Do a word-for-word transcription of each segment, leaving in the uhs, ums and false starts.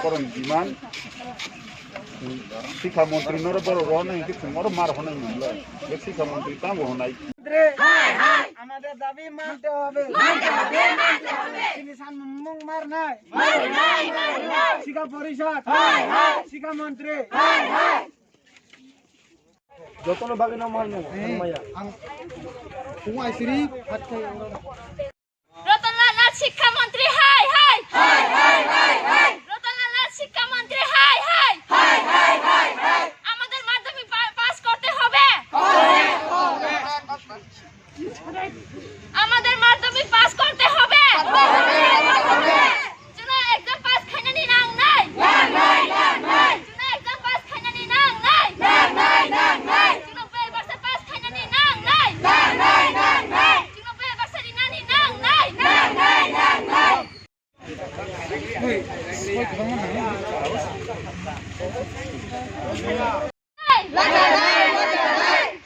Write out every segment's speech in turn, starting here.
Borok demand, শিক্ষা মন্ত্রী noro borok rohornai hinkhe chwng oro mar honai nangla. Je শিক্ষা মন্ত্রী tamo honai. আমাদের দাবি মানতে হবে। মানতে হবে, মানতে হবে। Chini sanmung mar nai. Mar nai, mar nai. শিক্ষা পরিষদ. হায়, হায়. শিক্ষা মন্ত্রী. হায়, হায়. Jotono bagwi no manya. Ang, ang, kung ai siri, hat kai. Ratanlal নাথ শিক্ষামন্ত্রী হায় হায়। হায়, হায়, হায়, হায়। রতনলাল নাথ শিক্ষামন্ত্রী হায় হায়। হায়, হায়, হায়, হায়। আমাদের মাধ্যমিক পা-, পাস করতে হবে। হবে, হবে। আমাদের মাধ্যমিক পাস করতে হবে। হবে, হবে, হবে। Chwngno exam pass khainani nang nai. Nang nai, nang nai. Chwngno exam pass khainani nang nai. Nang nai, nang nai. Chwngno bel barsa pass khainani nang nai. Nang nai, nang nai. Chwngno bel barsa rinani nang nai. Nang nai, nang nai.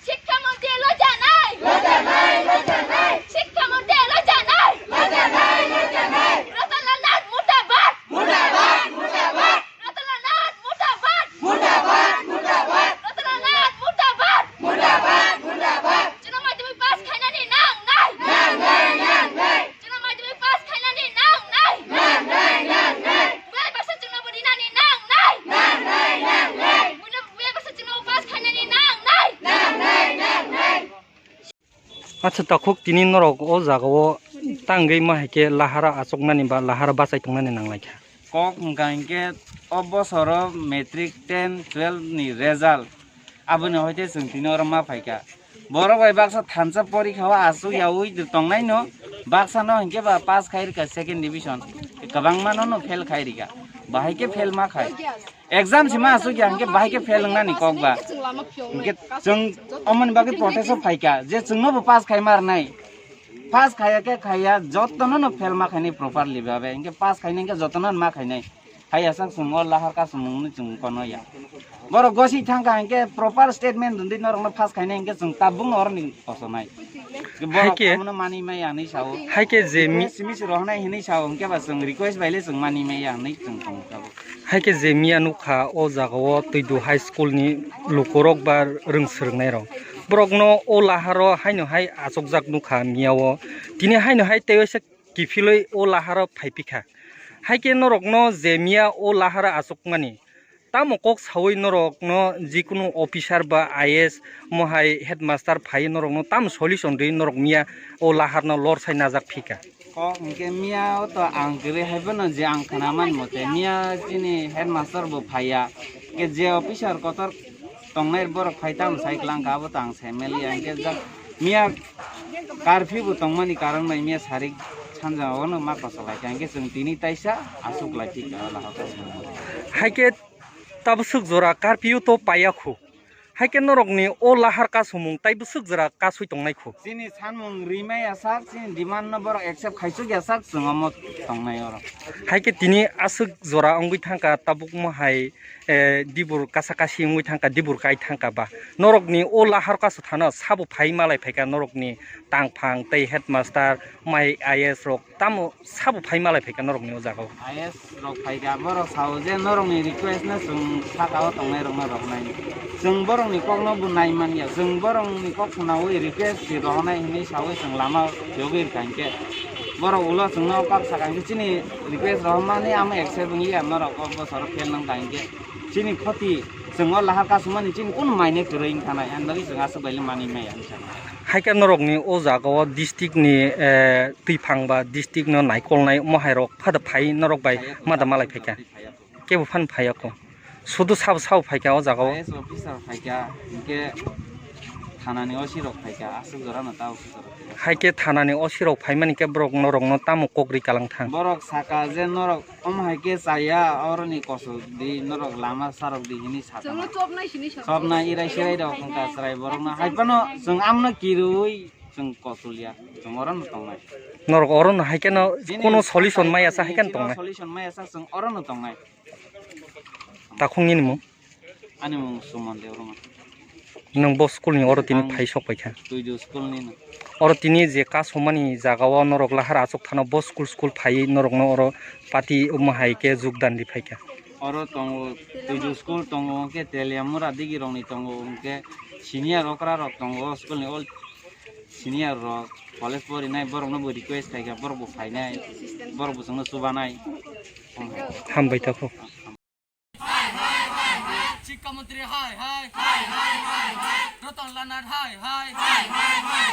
শিক্ষামন্ত্রী লজ্জা নাই। লজ্জা নাই, লজ্জা নাই। শিক্ষামন্ত্রী লজ্জা নাই। লজ্জা নাই, লজ্জা নাই। রতনলাল নাথ মুর্দাবাদ। মুর্দাবাদ, মুর্দাবাদ। রতনলাল নাথ মুর্দাবাদ। মুর্দাবাদ, মুর্দাবাদ। রতনলাল নাথ মুর্দাবাদ। মুর্দাবাদ, মুর্দাবাদ। Chwngno মাধ্যমিক pass khainani nang nai. Nang nai, nang nai. Chwngno মাধ্যমিক pass khainani nang nai. Nang nai, nang nai. Buya basa chwngno bo rinani nang nai. Nang nai, nang nai. Buya, buya basa chwngno pass khainani nang nai. Nang nai, nang nai. Acha takhuk tini norok o jaga o tangwi ma hai khe lahara achuknani ba lahara bachai tongnani nang lai kha. Kok hwnkha hinkhe o bosoro matric ten, twelve ni result aboni hoite chwng tini oro ma phaikha. Borok bai baksa thansa porikha o aswk yaui tongnai no, baksa no hinkhe ba pass khai rikha second division, kwbangma no no fail khai rikha. Bahai khe fail ma khai. Exam se ma aswk ya hinkhe bahai khe fail wngnani kok ba. Hinkhe chwng omoni bagwi protest o phaikha je chwngno bo pass khai ma rwnai. Pass khaiya khe khaiya, jotono no fail ma khainai properly babe. Hinkhe pass khainai hinkhe jotono ma khainai. Haiya sak chwng o lahar kasumung no chwng kono ya. Borok gosi thangkha hinkhe proper statement rwdi norokno pass khainai hinkhe chwng tabukno oroni kosonai. Borok Haikhe, tamono mani maya hinwi sao. Haikhe je mi- Simi se rohonai hinwi sao hinkhe ba chwng request baile chwng mani maya hinwi chwng tong tabuk. Haikhe je miya nukha o jaga o Twidu High School ni lukurok ba rwng swrwngnairok. Borokno o laharo haino hai achukjak nukha miya o. Tini haino hai tei waisa kiphilwi o laharo phaipikha. Haikhe norokno je miya o laharo achukmani, tamo kok saui norokno jikunu officer ba I A S mohai headmaster phai norokno tamo solution rwi norok miya o laharno lorsai najak phika? Kok hinkhe miya o to ang kwrwi hai phano je ang khwnaman mote miya chini headmaster bo phaiya. Hinkhe je officer kotor tongnai borok phai tamo sai kwlangkha abo to ang sai maliya. Hinkhe jak miya curfew bo tongmani karon bai miya sarik sanja o no ma kochok lai kha. Hinkhe chwng tini taisa aswk lai phika o lahar kasumung. Haikhe tabuk swk jora curfew to paiya khu. Haikhe norokni o lahar kasumung tai bwswk jora kasui tongnai khu. Chini sanmung rimai ya sak, chini demand no borok accept khaisuk ya sak, chwng omo tongnai oro. Haikhe tini aswk jora wngwi thangkha tabuk mohai, eh, dibur kasa kasi wngwi thangkha, dibur kai thangkha ba. Norokni o lahar kasu thano sabo phai malai phaikha norokni tangphang tei headmaster, mai I A S rok tamo sabo phai malai phaikha norokni o jaga o. I A S rok phaikha, borok sao je norokni request no chwng saka o tongnai rokno roknai. Chwng borokni kokno bo nai manya, chwng borokni kok khwnaui request se rohornai hinwi saui chwng lama yogwi rwkha hinkhe. Borok ulo chwngno kok saka hinkhe chini request rohormani amo accept wngya norok kok bosoro fail nangkha hinkhe. Chini khoti chwng o lahar kasumani chini kunu maine kwrwi wngkha nai, ani bagwi chwng aswk baile manwi maya hinwi sakha. Haikhe norokni o jaga o district ni, eh, twiphang ba district no naikolnai mohai rok phada phai norok bai mada malai phaikha. Kebo phan phaiya ko. Sudu sabo sabo phaikha o jaga o. I A S officer phaikha, hinkhe thanani O C rok phaikha, aswk jora no ta officer rok. Haikhe thanani O C rok phaimani khe borok norokno tamo kok ri kalang thang? Borok saka je norok omo hai khe chaya, oroni kosok di, norok lama sarok di hinwi sakha. Chwngno chopnai sini sakha. Chopnai irai sirai rok wngkha chwrai borokno. Hai phano chwng amno kirui chwng kochulya, chwng orono tongnai. Norok orono hai kheno chini kono solution maya sa hai kheno tongnai. Solution maya sa chwng orono tongnai. Takhuk nini mung? Ani mung Suman Debbarma. Nwng bo school ni oro tini phai sok paikha. Tuidu school ni no. Oro tini je kasumani jaga o norok lahar achuk thano bo school school phaiwi norok no oro party omo hai khe jogdan ri phaikha. Oro tongo, Tuidu school tongo, hwnkhe Teliamura digi rok ni tongo, hwnkhe senior okra rok tongo, school ni all senior rok, college porinai borok no bo request khaikha, borok bo phainai, borok bo chwngno chubanai. Hambai tokho. Shikha mantri hai hai. Hai hai hai hai. Ratan Lal Nath hai hai. Hai hai hai hai.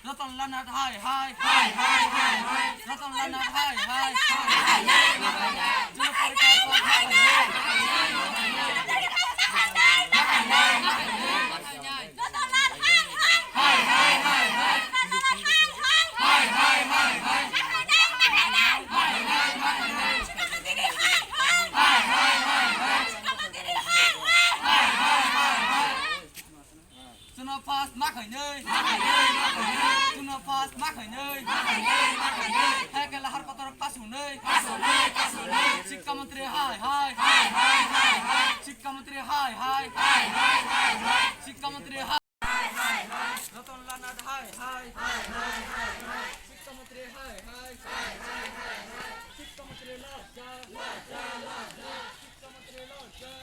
Ratan Lal Nath hai hai. Hai hai hai hai. Ratan Lal Nath hai hai. Hai hai hai hai. Jana Parikar hai hai. Chwngno pass ma khainwi. Chwngno pass ma khainwi. Hai khe lahar kotor pass hwnwi. Shikha mantri hai hai. Shikha mantri hai hai. Shikha mantri hai. Ratan Lal Nath hai hai. Shikha mantri hai hai. Shikha mantri lal ja. Shikha mantri lal ja.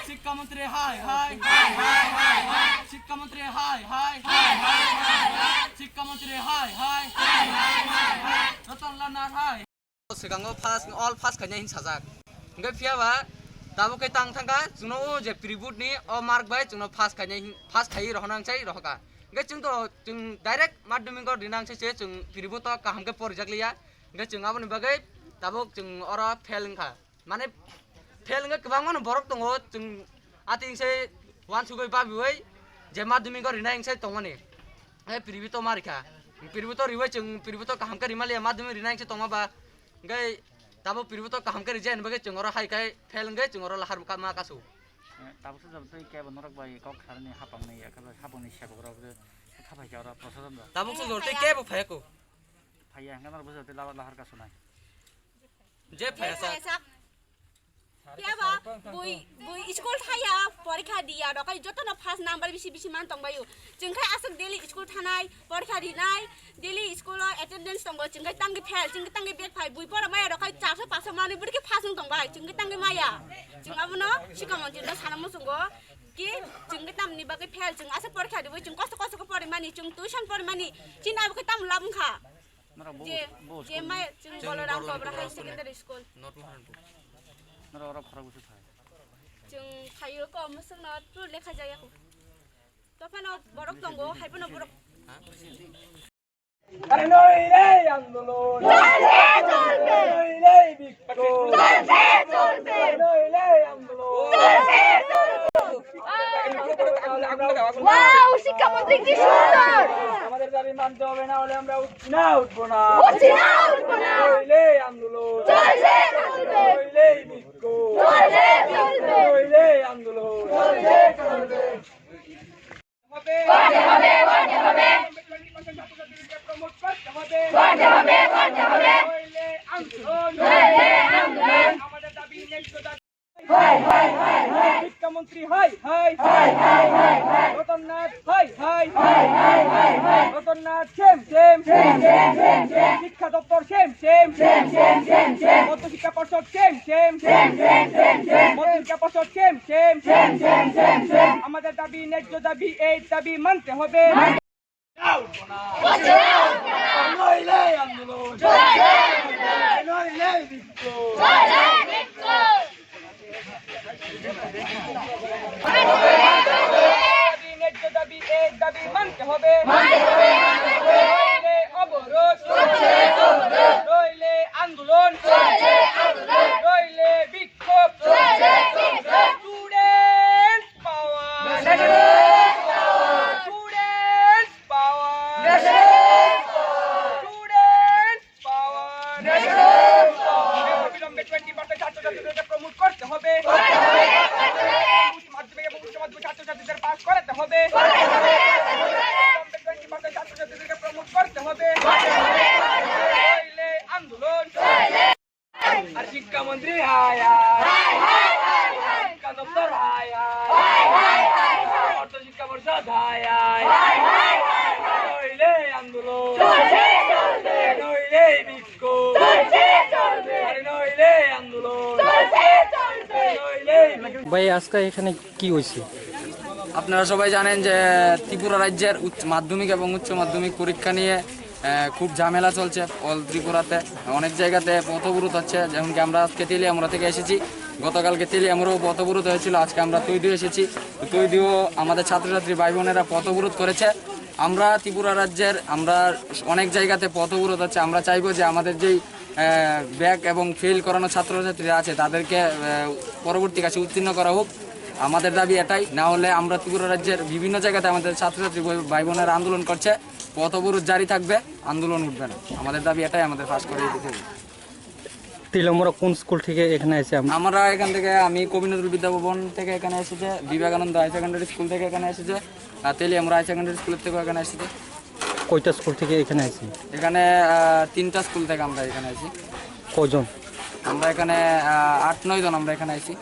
Shikha mantri hai hai. Shikha mantri hai hai. Shikha mantri hai hai. Ratan Lal Nath hai. Swkango pass, all pass khainai hin sajak. Hwnkhe phiya ba tabuk khe tang thangkha, chwngno o je pre-board ni o mark bai chwngno pass khainai hin, pass khaiwi rohorna wngchai rohorkha. Hwnkhe chwng to, chwng direct madhyamik o rina wngchai se chwng pre-board o kaham khe porijak liya. Hwnkhe chwng aboni bagwi tabuk chwng oro fail wngkha. Mane fail wngkhe kwbangma no borok tongo, chwng atwng se uansugwi babiwi je madhyamik o rinai wngse tongmani. Hwnkhe pre-board o ma rikha. Pre-board o riwi chwng pre-board o kaham khe rima liya, madhyamik rinai wngse tongma ba. Hwnkhe tabuk pre-board o kaham khe rijak ni bagwi chwng oro hai khai fail wngwi chwng oro lahar ma kasu. Tabuk se jabotwi kebo norok bai kok sarani hapangni, hapangni sebok rok khapai khe oro prosason rok. Tabuk se jabotwi kebo phaiya ko. Phaiya hwnkhe norok bwsajabotwi lahar kasunai. Je phaiya sak. Phiya ba bui, bui school thaya, porikha diya, dokai jotono first number bisi bisi man tongbaio. Chwng khai aswk daily school thanai, porikha rinai, daily school o attendance tongo, chwng khai tangwi fail, chwng khai tangwi bad phai, bui pora maya dokai charso paso manwi bwrwi khe first wng tongbai, chwng khai tangwi maya. Chwng abono sikha mantri no sana muchungo ki chwng khai tamni bagwi fail, chwng aswk porikha riwi, chwng kosto kosto khe porimani, chwng tuition porimani, chini abo khai tamo lab wngkha. Norok bo, je, bo je school mai ni? Chwng Boloram Kobra High Secondary School. Norok oro khorok bwswk thai? Chwng thaio ko mwswkno tru lekha jaya ko. Tophano borok tongo, haiphano borok. আরে নইলে আন্দোলন, নইলে বিক্ষোভ, নইলে আন্দোলন। ওয়াও, শিক্ষামন্ত্রী কি সুন্দর! আমাদের দাবি মানতে হবে, না হলে আমরা উঠছি না, উঠবো না। উঠছি না, উঠবো না। নইলে আন্দোলন, চলবে চলবে। নইলে বিক্ষোভ, চলবে চলবে। নইলে আন্দোলন, চলবে চলবে। হবে। করতে হবে, করতে হবে। আম্বেদকর নির্বাচন ছাত্রছাত্রীদেরকে promote করতে হবে। করতে হবে, করতে হবে। নইলে আন্দোলন। নইলে আন্দোলন। আমাদের দাবি ন্যায্য দাবি। হায়, হায়, হায়, হায়। শিক্ষামন্ত্রী হায়, হায়। হায়, হায়, হায়, হায়। রতননাথ হায়, হায়। হায়, হায়, হায়, হায়। রতননাথ same, same. Same, same, same, same. শিক্ষা দপ্তর same, same. Same, same, same, same. মধ্যশিক্ষা পর্ষদ same, same. Same, same, same, same. মধ্যশিক্ষা পর্ষদ same, same. Same, same, same, same. আমাদের দাবি, ন্যায্য দাবি, এই দাবি মানতে হবে। মানতে হবে। নইলে আন্দোলন। নইলে বিক্ষোভ। দাবি, ন্যায্য দাবি, এই দাবি মানতে হবে। নইলে অবরোধ। ছাত্রছাত্রীদের পাস করাতে হবে। আন্দোলন চলবে। নইলে আন্দোলন চলবে। আর শিক্ষামন্ত্রী হায় হায়। শিক্ষা দপ্তর হায় হায়। অর্থ শিক্ষা পর্ষদ হায় হায়। নইলে আন্দোলন। নইলে বিক্ষোভ। আরে নইলে আন্দোলন। নইলে বিক্ষোভ। ভাই, আজকে এখানে কি হয়েছে? আপনারা সবাই জানেন যে ত্রিপুরা রাজ্যের উচ্চ মাধ্যমিক এবং উচ্চ মাধ্যমিক পরীক্ষা নিয়ে, আহ, খুব ঝামেলা চলছে অল ত্রিপুরাতে। অনেক জায়গাতে পথ অবরোধ হচ্ছে, যেমন কি আমরা আজকে তেলিয়ামুড়া থেকে এসেছি, গতকালকে তেলিয়ামুড়াও পথ অবরোধ হয়েছিল, আজকে আমরা তৈদিও এসেছি। তো তৈদিও আমাদের ছাত্রছাত্রী ভাই বোনেরা পথ অবরোধ করেছে। আমরা ত্রিপুরা রাজ্যের, আমরা অনেক জায়গাতে পথ অবরোধ হচ্ছে, আমরা চাইবো যে আমাদের যেই আহ, ব্যাক এবং ফেল করানো ছাত্রছাত্রীরা আছে, তাদেরকে, আহ, পরবর্তী কাছে উত্তীর্ণ করা হোক। আমাদের দাবি এটাই, না হলে আমরা ত্রিপুরা রাজ্যের বিভিন্ন জায়গাতে আমাদের ছাত্রছাত্রী ভাই, ভাই বোনেরা আন্দোলন করছে, পথ অবরোধ জারি থাকবে, আন্দোলন উঠবে না। আমাদের দাবি এটাই, আমাদের পাস করিয়ে দিতে হবে। তিলমরা কোন স্কুল থেকে এখানে এসে আম- আমরা এখান থেকে, আমি কবি নজরুল বিদ্যাভবন থেকে এখানে এসেছে, বিবেকানন্দ হাই সেকেন্ডারি স্কুল থেকে এখানে এসেছে, আর তেলিয়ামুড়া হাই সেকেন্ডারি স্কুল থেকে এখানে এসেছে। কয়টা স্কুল থেকে এখানে আইছেন? এখানে, আহ, তিনটা স্কুল থেকে আমরা এখানে আইছি। কজন? আমরা এখানে, আহ, আট নয় জন আমরা এখানে আইছি।